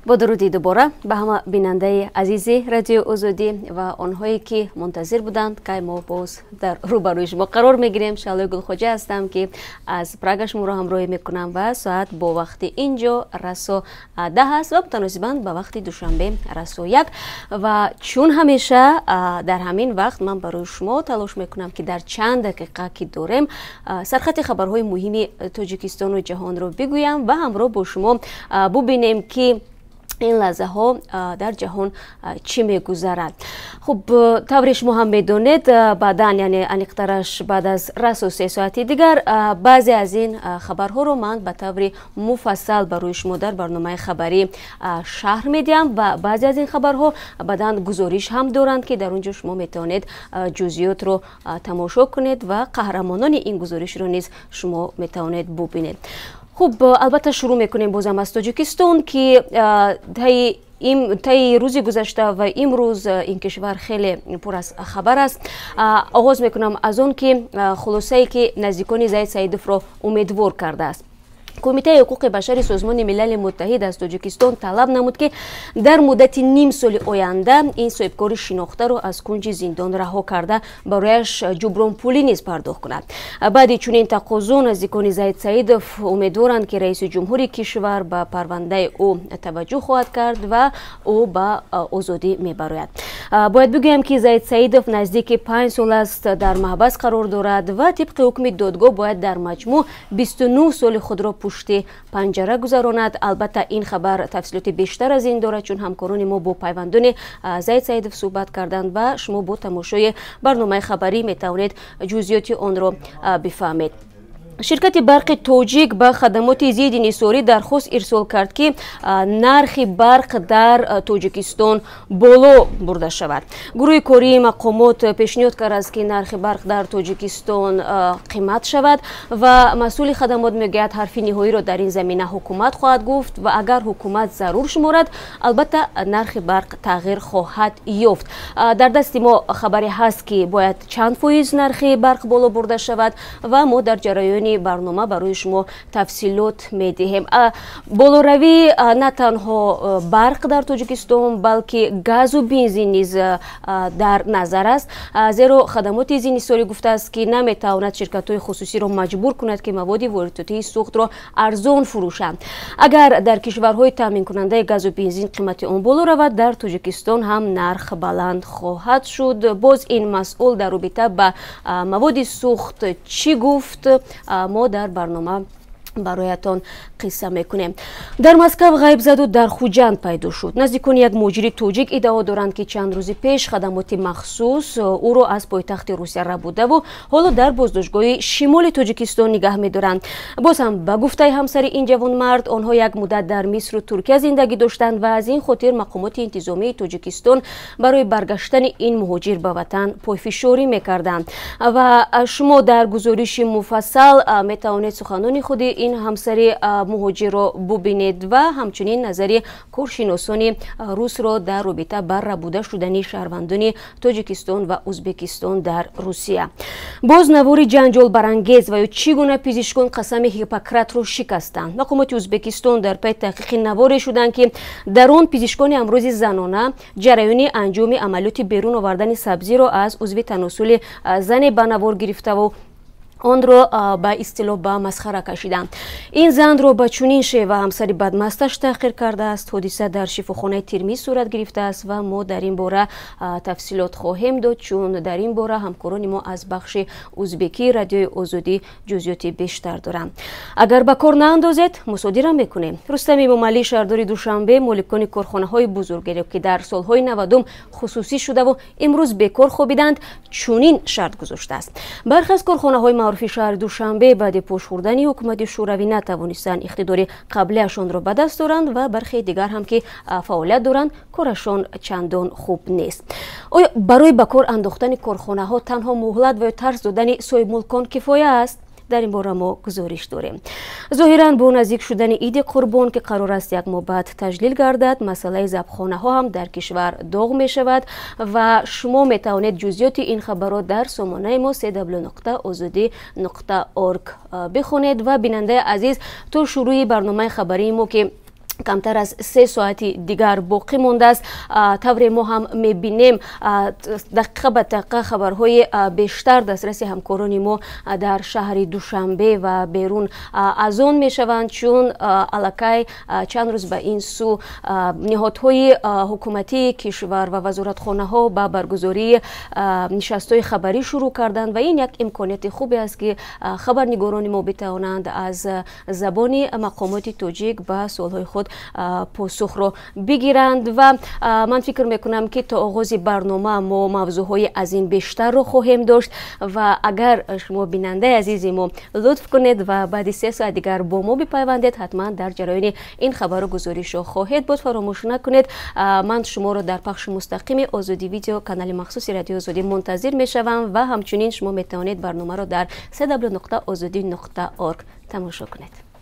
Бо дуруди дубора ба ҳама бинандаи азизи Радиои Озодӣ ва онҳое, ки мунтазир буданд, кай мо боз дар рӯбарӯи шумо қарор мегирем. Шаҳлои Гулхоҷа ҳастам, ки аз Прага шуморо ҳамроҳӣ мекунам ва соат бо вақти ин ҷо расо 10 аст ва мутаносибан ба вақти Душанбе расо 1. Ва чун ҳамеша дар ҳамин вақт ман барои шумо талош мекунам, ки дар чанд дақиқа, ки дорем, сархати хабарҳои муҳими Тоҷикистону ҷаҳонро бигӯям ва ҳамроҳ бо шумо бубинем, ки ин лаҳзаҳо дар ҷаҳон чӣ мегузарад. Хуб, тавре шумо ҳам медонед, баъдан, яъне аниқтараш баъд аз расо 3 соати дигар, баъзе аз ин хабарҳоро ман ба таври муфассал барои шумо дар барномаи хабарӣ шарҳ медиҳам ва баъзе аз ин хабарҳо баъдан гузориш ҳам доранд, ки дар он ҷо шумо метавонед ҷузъиётро тамошо кунед ва қаҳрамонони ин гузоришро низ шумо метавонед бубинед. Хуб, албатта, шурӯъ мекунем бозам аз Тоҷикистон, ки таи рӯзи гузашта ва имрӯз ин кишвар хеле пур аз хабар аст. Оғоз мекунам аз он ки хулосае, ки наздикони Заид Саидовро умедвор кардааст. Кумитаи ҳуқуқи башари Созмони Милали Муттаҳид аз Тоҷикистон талаб намуд, ки дар муддати ним соли оянда ин соҳибкори шинохтаро аз кунҷи зиндон раҳо карда, барояш ҷубронпулӣ низ пардохт кунад. Баъди чунин тақозо наздикони Заид Саидов умедворанд, ки раиси ҷумҳури кишвар ба парвандаи ӯ таваҷҷӯҳ хоҳад кард ва ӯ ба озодӣ мебарояд. Бояд бигӯям, ки Заид Саидов наздики 5 сол аст дар маҳбас қарор дорад ва тибқи ҳукми додгоҳ бояд дар маҷмӯъ 29 соли худро пушти панҷара гузаронад. Албатта, ин хабар тафсилоти бештар аз ин дорад, чун ҳамкорони мо бо пайвандони Заид Саидов суҳбат карданд ва шумо бо тамошои барномаи хабарӣ метавонед ҷузъиёти онро бифаҳмед. Ширкати Барқи Тоҷик ба хадамоти зидди инҳисорӣ дархост ирсол кард, ки нархи барқ дар Тоҷикистон боло бурда шавад. Гурӯҳи кории мақомот пешниҳод кардааст, ки нархи барқ дар Тоҷикистон қимат шавад ва масъули хадамот мегӯяд, ҳарфи ниҳоиро дар ин замина ҳукумат хоҳад гуфт ва агар ҳукумат зарур шуморад, албатта, нархи барқ тағйир хоҳад ёфт. Дар дасти мо хабаре ҳаст, ки бояд чанд фоиз нархи барқ боло бурда шавад ва мо дар ҷараёни барнома барои шумо тафсилот медиҳем. Болоравӣ на танҳо барқ дар Тоҷикистон, балки газу бензин низ дар назар аст, зеро хадамоти инҳисорӣ гуфтааст, ки наметавонад ширкатҳои хусусиро маҷбур кунад, ки маводи воридотии сӯхтро арзон фурӯшанд. Агар дар кишварҳои таъминкунандаи газу бензин қимати он боло равад, дар Тоҷикистон ҳам нарх баланд хоҳад шуд. Боз ин масъул дар робита ба маводи сӯхт чӣ гуфт, мо дар барнома бароятон қисса мекунем. Дар Москав ғайб заду дар Хуҷанд пайдо шуд. Наздикони як муҳоҷири тоҷик иддао доранд, ки чанд рӯзи пеш хадамоти махсус ӯро аз пойтахти Русия рабудаву ҳоло дар боздоштгоҳи шимоли Тоҷикистон нигаҳ медоранд. Боз ҳам ба гуфтаи ҳамсари ин ҷавонмард, онҳо як муддат дар Мисру Туркия зиндагӣ доштанд ва аз ин хотир мақомоти интизомии Тоҷикистон барои баргаштани ин муҳоҷир ба ватан пойфишорӣ мекарданд. Ва шумо дар гузориши муфассал метавонед суханони худи ин ҳамсари муҳоҷирро бубинед ва ҳамчунин назари коршиносони русро дар робита ба рабуда шудани шаҳрвандони Тоҷикистон ва Ӯзбекистон дар Русия. Боз навори ҷанҷолбарангез ва ё чӣ гуна пизишкон қасами Ҳиппократро шикастанд. Мақомоти Ӯзбекистон дар пайи таҳқиқи наворе шуданд, ки дар он пизишкони амрози занона ҷараёни анҷоми амалиёти берун овардани сабзиро аз узви таносули зане ба навор гирифтаву онро ба истилоҳ ба масхара кашиданд. Ин занро ба чунин шева ҳамсари бадмасташ таҳқир кардааст. Ҳодиса дар шифохонаи Термиз сурат гирифтааст ва мо дар ин бора тафсилот хоҳем дод, чун дар ин бора ҳамкорони мо аз бахши узбекии Радиои Озодӣ ҷузъиёти бештар доранд. Агар ба кор наандозед, мусодира мекунем. Рустам Эмомалӣ, шаҳрдори Душанбе, моликони корхонаҳои бузургеро, ки дар солҳои 90-ум хусусӣ шудаву имрӯз бекор хобиданд, чунин шарт гузоштааст. Бархе аз корхонаҳои маъруфи шаҳри Душанбе баъди пош хӯрдани ҳукумати Шӯравӣ натавонистанд иқтидори қаблиашонро ба даст доранд ва бархе дигар ҳам, ки фаъолият доранд, корашон чандон хуб нест. Оё барои ба кор андохтани корхонаҳо танҳо муҳлат ва ё тарс додани соҳибмулкон кифоя аст? Дар ин бора мо гузориш дорем. Зоҳиран, бо наздик шудани Иди Қурбон, ки қарор аст як моҳ баъд таҷлил гардад, масъалаи забҳхонаҳо ҳам дар кишвар доғ мешавад ва шумо метавонед ҷузъиёти ин хабарро дар сомонаи мо cw.ozodi.org бихонед. Ва бинандаи азиз, то шурӯи барномаи хабарии мо, ки Камтар аз 3 соати дигар боқӣ мондааст. Тавре мо ҳам мебинем, дақиқа ба дақиқа хабарҳои бештар дастраси ҳамкорони мо дар шаҳри Душанбе ва берун аз он мешаванд, чун аллакай чанд рӯз ба ин сӯ ниҳодҳои ҳукуматии кишвар ва вазоратхонаҳо ба баргузории нишастҳои хабарӣ шурӯъ карданд ва ин як имконияти хубе аст, ки хабарнигорони мо битавонанд аз забони мақомоти тоҷик ба суолҳои худ посухро бигиранд. Ва ман фикр мекунам, ки то оғози барнома мо мавзӯъҳои аз ин бештарро хоҳем дошт ва агар шумо, бинандаи азизи мо, лутф кунед ва баъди 3 соат дигар бо мо бипайвандед, ҳатман дар ҷараёни ин хабару гузоришҳо хоҳед буд. Фаромӯш накунед, ман шуморо дар пахши мустақими Озодӣ Видео, канали махсуси Радиои Озодӣ, мунтазир мешавам ва ҳамчунин шумо метавонед барномаро дар www.ozodi.org тамошо кунед.